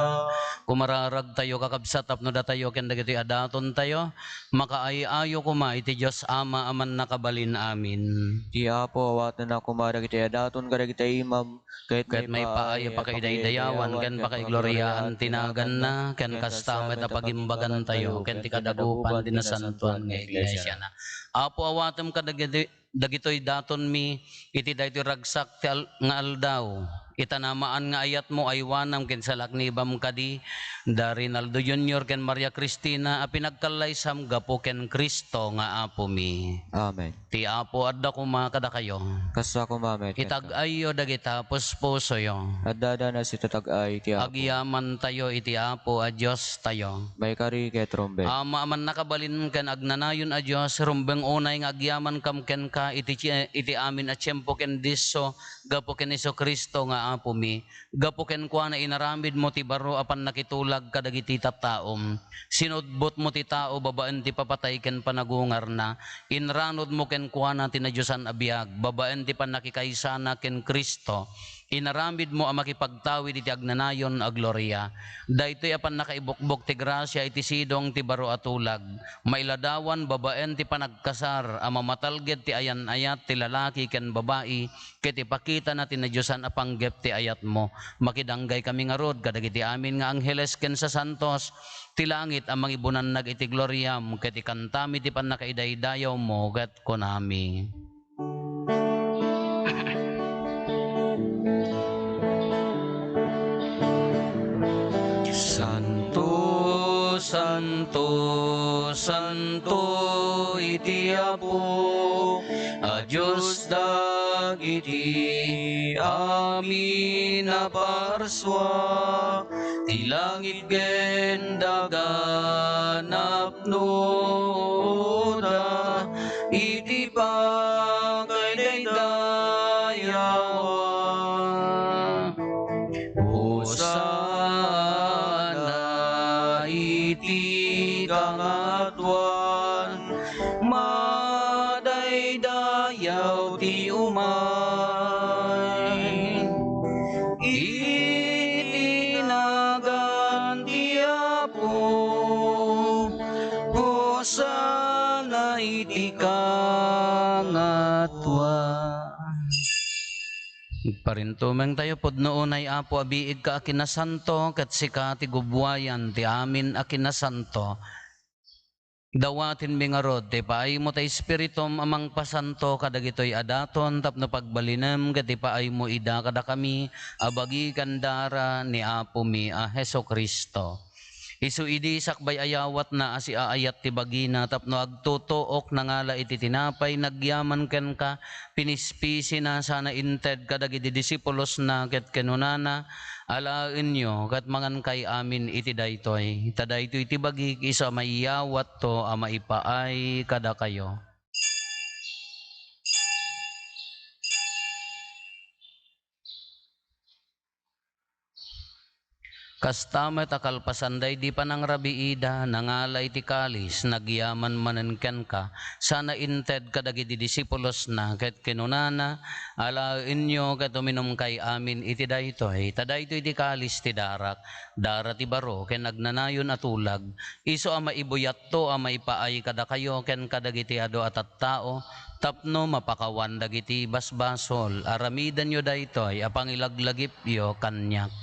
Kumararagtayo, kakabsat, tapno datayo ken dagitoy a datontayo, makaay-ayo koma iti Dios Ama a Mannakabalin-amin. Ti Apo, awatenna koma dagiti a daton kadagiti imam, ket maipaay a pakaidaydayawan ken pakaigloriaan ti naganna, ken kasta met a pagimbagantayo ken ti kadagupan ti nasantoan nga iglesiana. Apo, awatem kadagiti, dagitoy datonmi iti daytoy ragsak ti al-, nga aldaw. Itanamaan nga ayatmo, aywanam ken salaknibam kadi da Rinaldo Junior ken Maria Cristina a pinagkallaysam gapu ken Cristo nga Apomi. Amen. Ti Apo adda koma kadakayo. Kasta koma met kenka. Itag-ayyo dagita puspusoyo. Adda danas iti tag-ay ti Apo. Agyamantayo iti Apo a Diostayo. Maikari ket rumbeng. Ama a mannakabalin ken agnanayon a Dios, rumbeng unay nga agyamankam kenka iti tie-, iti amin a tiempo ken disso, gapu ken Jesu-Cristo nga Apomi. Gapu kenkuana, inaramidmo ti baro a pannakitulag kadagiti tattaom. Sinudbotmo ti tao babaen ti papatay ken panagungarna. Inranudmo kenkuana ti nadiosan a biag babaen ti pannakikaysana ken Cristo. Inaramidmo a makipagtawid iti agnanayon a gloria. Daytoy a pannakaibukbok ti grasia iti sidong ti baro a tulag. Mailadawan babaen ti panagkasar a mamatalged ti ayan-ayat ti lalaki ken babai, ket ipakitana ti nadiosan a panggep ti ayatmo. Makidanggay kami ngarud kadagiti amin nga angheles ken sasantos ti langit a mangibunannag iti gloriam, ket ikantami ti pannakaidaydayawmo, ket kunami: Santo, santo, santo iti Apo a Dios dagiti amin a parsua, ti langit ken daga napnoda iti pakaidaydayaw. Kangatuan, madaydayaw ti umay. Iti nagan ti Apo, Hosanna iti kangatuan. Agparintumeng tayo. Pudno unay, Apo, a biigka a kinasanto, ket sika ti gubbuayan ti amin a kinasanto. Dawatenmi ngarud ti ipaaymo ti Espiritum a mangpasanto kadagitoy a daton tapno pagbalinem ket ipaaymo ida kadakami a bagi ken dara ni Apomi a Jesu-Cristo. Isu idi sakbay a yawatna a siaayat ti bagina tapno agtutuok, nangala iti tinapay, nagyaman kenka, pinispisina sana inted kadagiti disipulosna ket kinunana, "Alaenyo ket mangankay amin iti daytoy. Ta daytoy ti bagik isu a maiyawatto a maipaay kadakayo." Kasta met a kalpasan daydi panangrabiida, nangala iti kalis, nagyaman manen kenka, sana inted kadagiti disipulosna, ket kinunana, "Alaenyo ket uminumkay amin iti daytoy, ta daytoy ti kalis ti darak, dara ti baro ken agnanayon a tulag, isu a maibuyatto a maipaay kadakayo ken kadagiti adu a tattao, tapno mapakawan dagiti basbasol. Aramidenyo daytoy a pangilaglagipyo kaniak."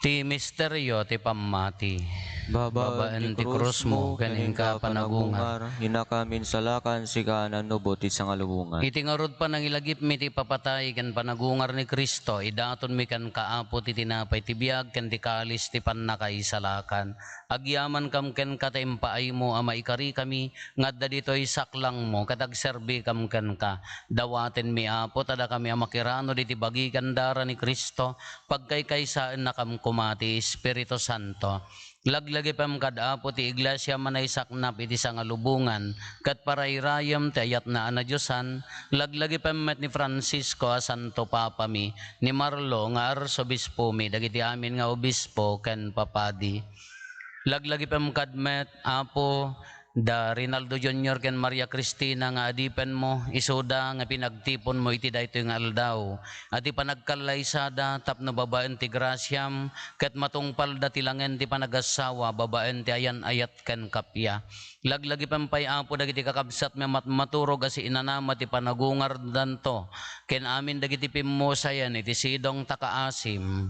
Ti misterio ti pammati. Babaen ti krusmo ken inka panagungar, inakam insalakan sika a nanubot iti sangalubongan. Iti ngarud panangilagipmi ti ipapatay ken panagungar ni Cristo, idatonmi kenka, Apo, ti tinapay ti biag ken ti kalis ti pannakaisalakan. Agyamankam kenka ta impaaymo a maikarikami nga adda ditoy saklangmo ket agserbikam kenka. Dawatenmi, Apo, ta dakami a makiranud iti bagi ken dara ni Cristo, pagkaykaysaennakam koma ti Espiritu Santo. Laglagipem kad, Apo, ti Iglesia a manaysaknap iti sangalubongan ket parayrayem ti ayatna a nadiosan. Laglagipem met ni Francisco a Santo Papami, ni Marlo nga Arsobispomi, dagiti amin nga obispo ken papadi. Laglagipem kad met, Apo, da Rinaldo Junior ken Maria Cristina nga adipenmo, isuda nga pinagtiponmo iti daytoy nga aldaw, a ti panagkallaysada tapno babaen ti grasiam, ket matungpalda ti langen ti panagassawa babaen ti ayan-ayat ken kappia. Laglagipem pay, Apo, dagiti kakabsatmi a matmaturog a siinanama ti panagungardanto ken amin dagiti pimmusayan iti sidong ta kaasim.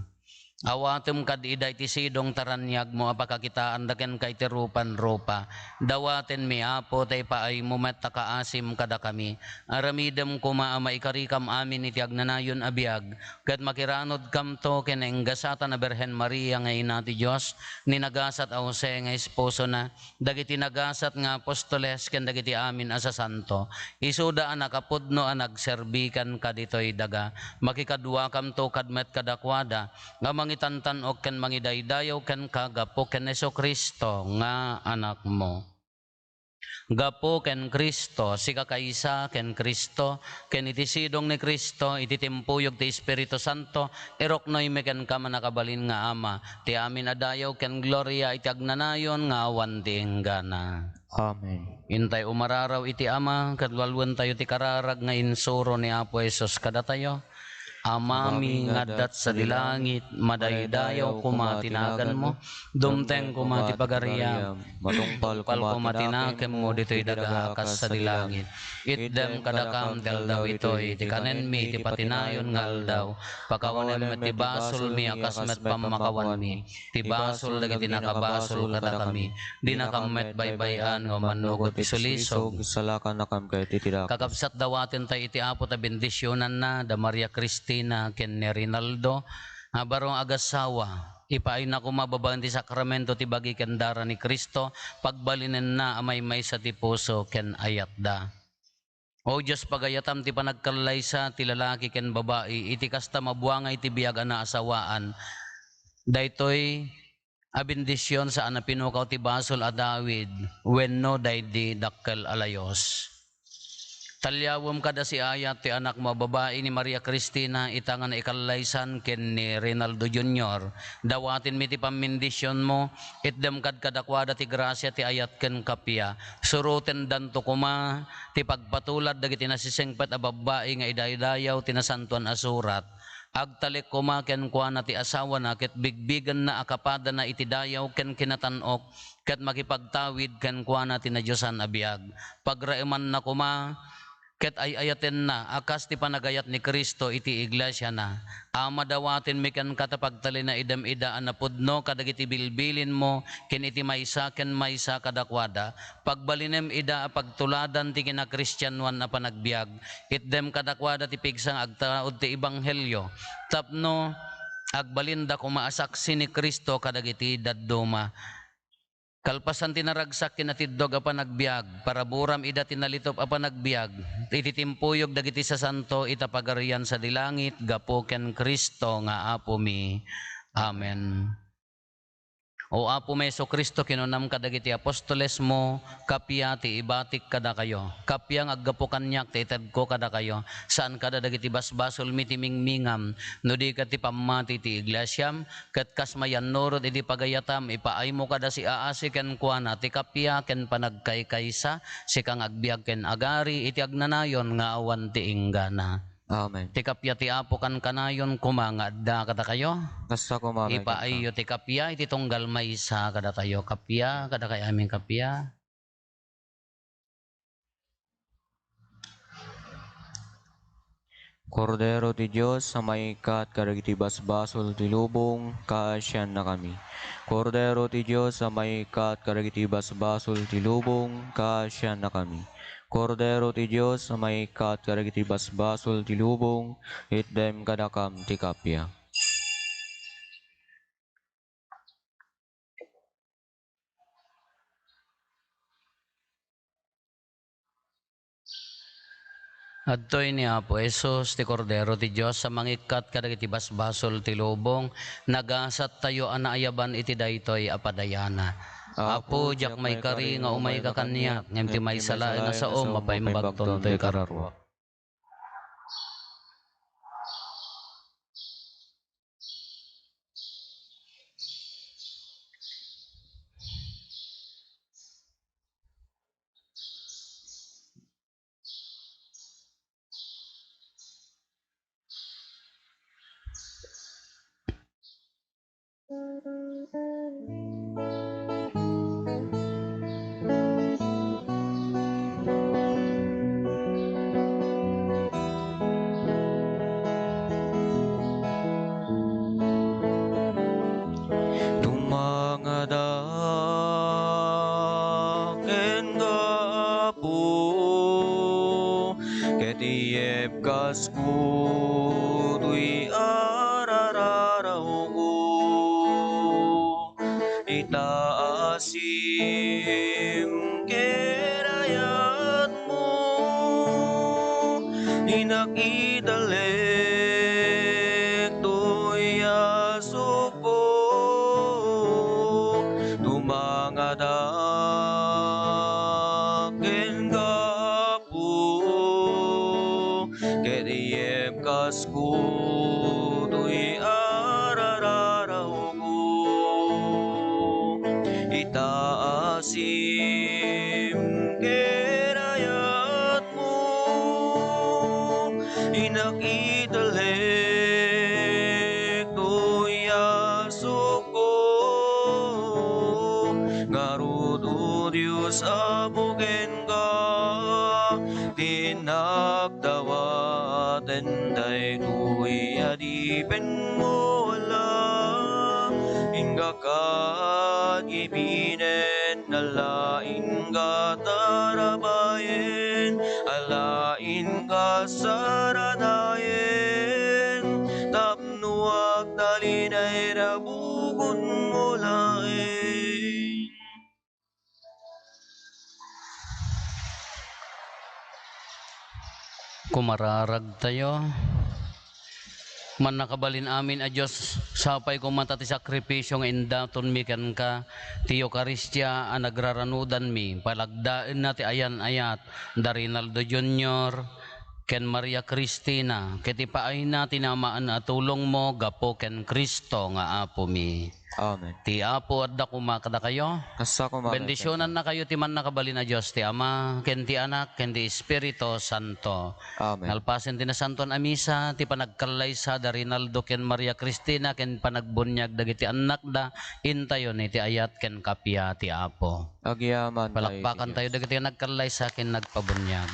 Awatem kad ida iti sidong ta raniagmo a pakakitaanda kenka iti rupan-rupa. Dawatenmi, Apo, ta ipaaymo met ta kaasim kadakami. Aramidem koma a maikarikam amin iti agnanayon a biag, ket makiranudkamto ken nainggasatan a Birhen Maria nga Ina ti Dios, ni nagasat a Jose nga esposona, dagiti nagasat nga apostoles ken dagiti amin a sasanto. Isuda a nakapudno a nagserbi kenka ditoy daga. Makikaduakamto kad met kadakuada nga mangitantan-ok ken mangidaydayaw kenka gapu ken Jesu-Cristo nga Anakmo. Gapu ken Cristo, sikakaysa ken Cristo, ken iti sidong ni Cristo, iti timpuyog ti Espiritu Santo, iruknoymi kenka, mannakabalin nga Ama, ti amin a dayaw ken gloria iti agnanayon nga awan ti inggana. Amen. Intay umararaw iti Ama, ket walwentayo ti kararag nga insuro ni Apo Jesus kadatayo. Amami nga adda sadi langit, madaydayaw koma ti naganmo, dumteng koma ti pagariam, matungpal koma ti nakemmo ditoy daga a kas sadi langit. Itdem kadakam ti aldaw itoy ti kanenmi iti patinayon nga aldaw. Pakawanem met ti basolmi a kas met pammakawanmi ti basol dagiti nakabasol kadakami. Dinakam met baybay-an nga umannugot ti sulisog. Salakannakam ket iti dakes. Kakabsat, dawatentayo iti Apo ta bendisionanna da Maria Cristina ken ni Rinaldo a baro nga agassawa. Ipaayna koma babaen ti sakramento ti bagi ken dara ni Cristo, pagbalinenna a maymaysa ti puso ken ayatda. O Dios, pagayatam ti panagkallaysa ti lalaki ken babai iti kasta mabuangay ti biag a naasawaan. Daytoy a bendision saan a pinukaw ti basol a David wenno daydi dakkel a layos. Taliawem kada siayat ti anakmo a babai ni Maria Cristina, ita nga naikallaysan ken ni Reynaldo Junior. Dawatenmi ti pammendisionmo, itdem kad kadakuada ti grasia ti ayat ken kappia. Surotendanto koma ti pagpatulad dagiti nasisingpet a babbai nga idaydayaw ti Nasantoan a Surat. Agtalek koma kenkuana ti asawana ket bigbigenna a kapadana iti dayaw ken kinatan-ok, ket makipagtawid kenkuana ti nadiosan a biag. Pagraemanna koma ket ay-ayatenna a kas ti panagayat ni Cristo iti iglesiana. Ama, dawatenmi kenka ta pagtalinaidem ida a napudno kadagiti bilbilinmo ken iti maysa ken maysa kadakuada. Pagbalinem ida a pagtuladan ti kinakristianoan a panagbiag. Itdem kadakuada ti pigsa nga agtaud ti ebanghelio tapno agbalinda koma a saksi ni Cristo kadagiti dadduma. Kalpasan ti naragsak ken natiddog a panagbiag, paraburam ida ti nalitup a panagbiag iti timpuyog dagiti sasanto ita Pagarian sadi langit gapu ken Cristo nga Apomi. Amen. O Apomi Jesu-Cristo, kinunam kadagiti apostolesmo, kappia ti ibatik kadakayo. Kappia nga aggapu kaniak ti itedko kadakayo. Saan kada dagiti basbasolmi ti mingmingam, no di ket ti pammati ti iglesiam, ket kas mayannurot iti pagayatam, ipaaymo kada siaasi kenkuana ti kappia ken panagkaykaysa, sika nga agbiag ken agari iti agnanayon nga awan ti inggana. Amen. Ti kappia ti Apo kankanayon koma nga adda kadakayo. Kasta koma met kenka. Ipaayyo ti kappia iti tunggal maysa kadatayo. Kappia, kadakayo amin kappia. Kordero ti Dios a maikkat kadagiti basbasol ti lubong, kaasiannakami. Kordero ti Dios a maikkat kadagiti basbasol ti lubong, kaasiannakami. Kordero ti Dios a maikkat kadagiti basbasol ti lubong, itdem kadakam ti kappia. Adtoy ni Apo Jesus, ti Kordero ti Dios a mangikkat kadagiti basbasol ti lubong. Nagasattayo a naayaban iti daytoy a padayana. Apo, diak maikari nga umayka kaniak, ngem ti maysa laeng nga saom mapaimbagton toy kararuak. Tumangada ken Apo, ket iyebkasko toy arararawko. Itaasim ken ayatmo, innak italek toy asupko. Tumangadak ken Apo, ket iyebkasko toy arararawko. Itaasim ken ayatmo, innak italek toy asupko. Ngarud, O Dios, Apo, kenka ti innak dawaten daytoy adipenmo a laeng. Inka kad gibinen, alaenka tarabayen, alaenka saratayen, tapno agtalinaed a bukodmo laeng. Kumararagtayo. Mannakabalin amin a Dios, sapay koma ta ti sakripisio nga indatonmi kenka, ti Eukaristia a nagraranudanmi, palagdaenna ti ayan-ayat da Rinaldo Junior ken Maria Cristina, ket ipaayna ti namaan a tulongmo gapu ken Cristo nga Apomi. Amen. Ti Apo adda koma kadakayo. Kasta koma. Bendisionannakayo ti mannakabalin a Dios, ti Ama, ken ti Anak, ken ti Espiritu Santo. Amen. Nalpasen ti Nasantoan a Misa, ti panagkallaysa da Rinaldo ken Maria Cristina, ken panagbuniag dagiti annakda, intayon iti ayat ken kappia ti Apo. Agyaman tayo iti Dios. Palakpakan tayo dagiti nagkallaysa ken nagpabuniag.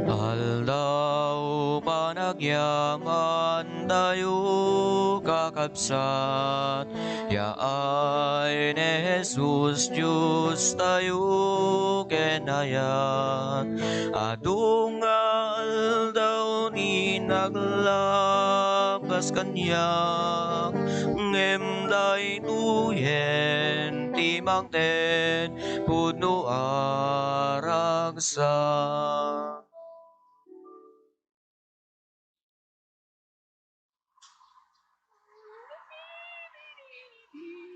Aldaw panagyaman tayo, kakabsat, yaay ni Jesus Dios tayo ken ayat. Adu nga aldaw ni naglapas kaniak, ngem daytoyen ti mangted pudno a ragsak.